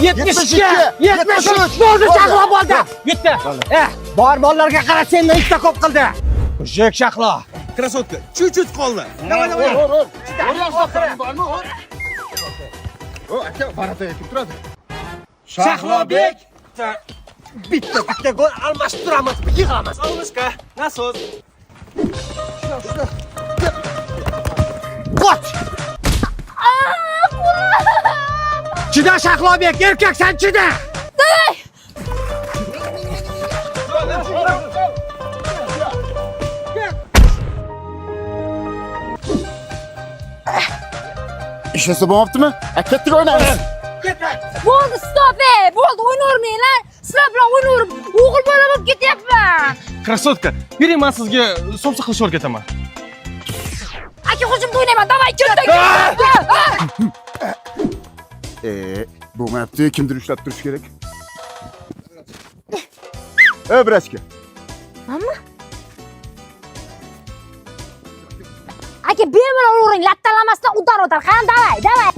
72, 73. Bo'ldi, Shahlo, bo'ldi. Bitta. Bor bolalarga qara, sendan ikkita ko'p qildi. Мужик Shahlo. Красотка, чуть-чуть qoldi. Давай, давай. Ur, ur. Ur, bormi? Ur. O, aka, ворота kim turadi? Shahlobek. Bitta bitta gol almashtiramiz, yig'amiz. Солнышко, насос. Qoch! Chida, Shahlobek, erkaksan, chida. Ishlasa bo'lmabdimi? A, ketdik, o'ynaymiz. Bo'ldi, stop, ey, bo'ldi, o'ynavermanglar. Sizlar bilan o'ynaverib, o'g'il bola bo'lib ketyapman. Красотка, bering, men sizga somsa qilishni o'rgataman. Aka, hujumda o'ynayman. Давай, ketdik. Bo'lmayapti, kimdir ushlab turishi kerak. Ey, брачка. Mamma? Aka, bemalol uring, lattalamasdan удар o'tar. Qani, давай, давай.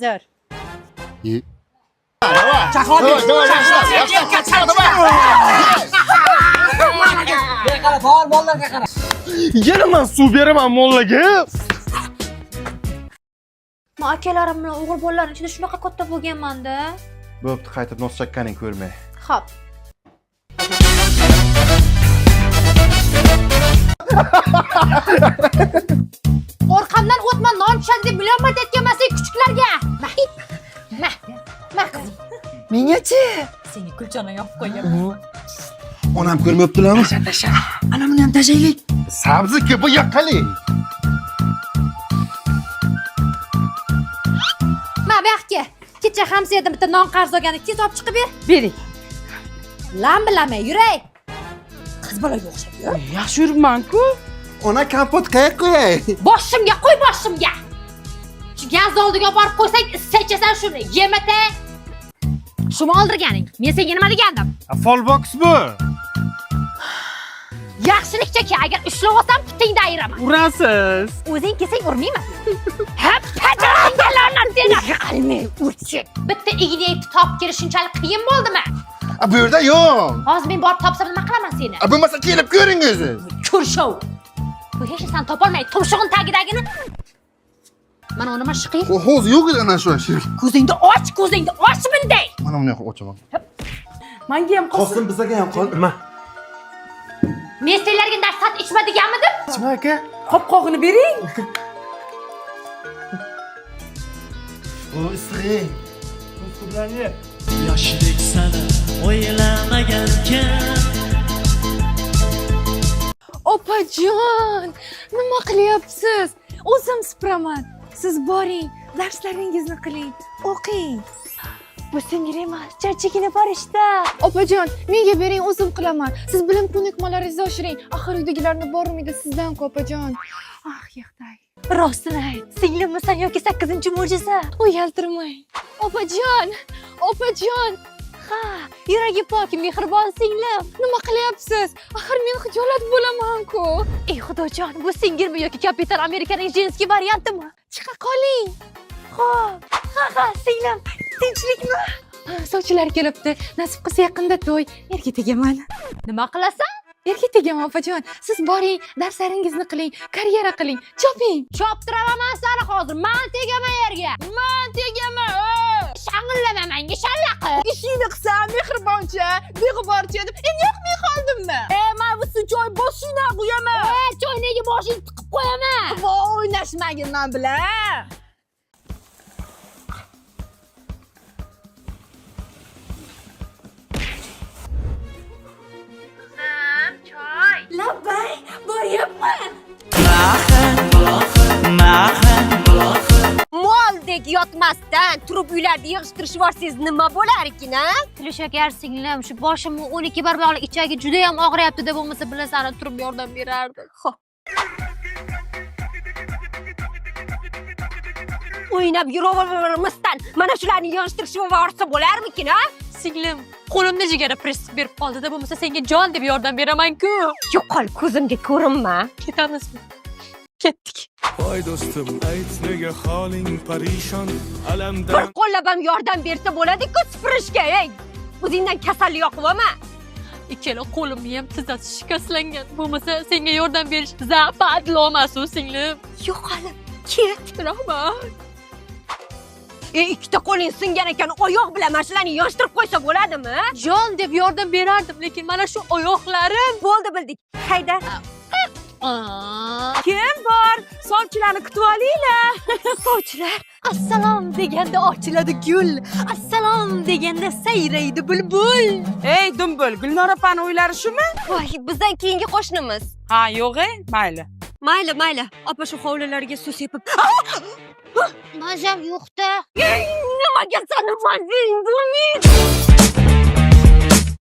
Zo'r. Ye. Shahlobek, Shahlobek, erkaksan, chida. Qara, bor bolalarga qara. Yana men suv beraman mollaga. Men akalarim bilan o'g'il bolalarning ichida shunaqa katta bo'lganman-da. Bo'pti, qaytib nos chakkaning ko'rmay. Xo'p. Orqamdan o'tma, non tushadi deb million marta aytganman sen kuchuklarga. Ma. Ma. Ma qizim. Mengachi? Seni kulchani yopib qo'yaman. Onam ko'rmayaptilarmi? Tasha. Ana buni ham tashlaylik. Sabzi ki bu yoqqali. Ma bu yoqqa. Kecha hamsoyadan bitta non qarz olgani tez olib chiqib ber. Bering. Lam bilamay yuray. Qiz bolaga o'xshab yur. Yaxshi yuribman-ku. Ona, kompot qayerga qo'yay? Boshimga qo'y, boshimga. Shu gaz oldiga olib borib qo'ysang, issiq ichasan shuni. Yemata. Shumi oldirganing. Men senga nima degandim? Folbox bu. Yaxshilikcha, agar ushlab olsam, putingni ayiraman. Urasiz. O'zing kelsang urmayman. Ha, pacharingga la'nat seni. Yiqilmay ursin. Bitta igna ipni topib kelish shunchalik qiyin bo'ldimi? A, bu yerda yo'q. Hozir men borib topsam nima qilaman seni? A, bo'lmasa kelib ko'ring o'zingiz. Ko'rshov. Bu hech narsani topolmay, tumshug'in tagidagini. Mana uni mashiqiy. Hozir yo'q edi ana shu. Ko'zingni och, ko'zingni och bunday. Mana buni ochaman. Menga ham qolsin. Qolsin, bizaga ham qol. Nima? Men senlarga nasihat ichma deganmidim? Ichma, aka. Qopqog'ini bering. Bu issiq. Yoshlik sani o'ylamagan kim. Opajon, nima qilyapsiz? O'zim supuraman. Siz boring, darslaringizni qiling, o'qing. Bu singil emas, charchagina farishta. Opajon, menga bering, o'zim qilaman. Siz bilim ko'nikmalaringizni oshiring. Axir uydagilarni bor umidi sizdan-ku, opajon. Ah, yaxday. Rostini ayt, singlimmisan yoki sakkizinchi mo'jiza? Uyaltirmang. Opajon, opajon, Ha, yuragi pok, mehribon singlim. Nima qilyapsiz? Axir men xijolat bo'laman-ku. Ey xudojon, bu singilmi yoki Kapitan Amerikaning женский variantimi? Chiqa qoling. Xo'p, ha ha, singlim, tinchlikmi? Sovchilar kelibdi. Nasib qilsa yaqinda to'y. Erga tegaman. Nima qilasan? Erga tegaman, opajon. Siz boring, darslaringizni qiling, karyera qiling, choping. Choptiraman man seni hozir. Man tegaman erga. Man tegaman. Shang'illama menga, shallaqi. Ishingni qilsam, mehriboncha, beg'uborcha deb endi yoqmay qoldimmi? E, man bu choy boshingdan quyaman. E, choynaga boshingni tiqib qo'yaman. Voy, o'ynashmagin man bilan. Labbay, boryapman. Moldek yotmasdan turib uylarni yig'ishtirishib yuborsangiz nima bo'lar ekan, a? Shakar singlim, shu boshimni 12 barmoqli ichagi juda ham og'riyapti-da, bo'lmasa bilasan, turib yordam berardi. Xo'p. O'ynab yuravermasdan mana shularni yig'ishtirishib yuborsa bo'larmikin, a? Singlim, qo'limda jigara press berib qoldi-da, bo'lmasa senga jon deb yordam beraman-ku. Yo'qol, ko'zimga ko'rinma. Ketamizmi? Ketdik. Voy do'stim, ayt, nega holing parishon Bir alamdan? Qo'llab ham yordam bersa bo'ladi-ku supurishga, ey. O'zingdan kasallik yoqib olma. Ikkala qo'limni ham tizzasi shikastlangan. Bo'lmasa senga yordam berish западло emasu, singlim. Yo'qolib ket. Rahmat. E, ikkita qo'ling singan ekan, oyoq bilan mana shularni yig'ishtirib qo'ysa bo'ladimi? Jon deb yordam berardim, lekin mana shu oyoqlarim. Bo'ldi, bildik. Hayda. Kim bor? Sovchilarni kutib olinglar. Sovchilar. Assalom deganda ochiladi gul. Assalom deganda sayraydi bulbul. Ey, dumbul, Gulnora opani uylari shumi? Voy, bizdan keyingi qo'shnimiz. Ha, yo'q, e, mayli. Mayli, mayli. Opa shu hovlilarga suv sepib. Mazam yo'qda. Nimaga sani mazang bo'lmaydi?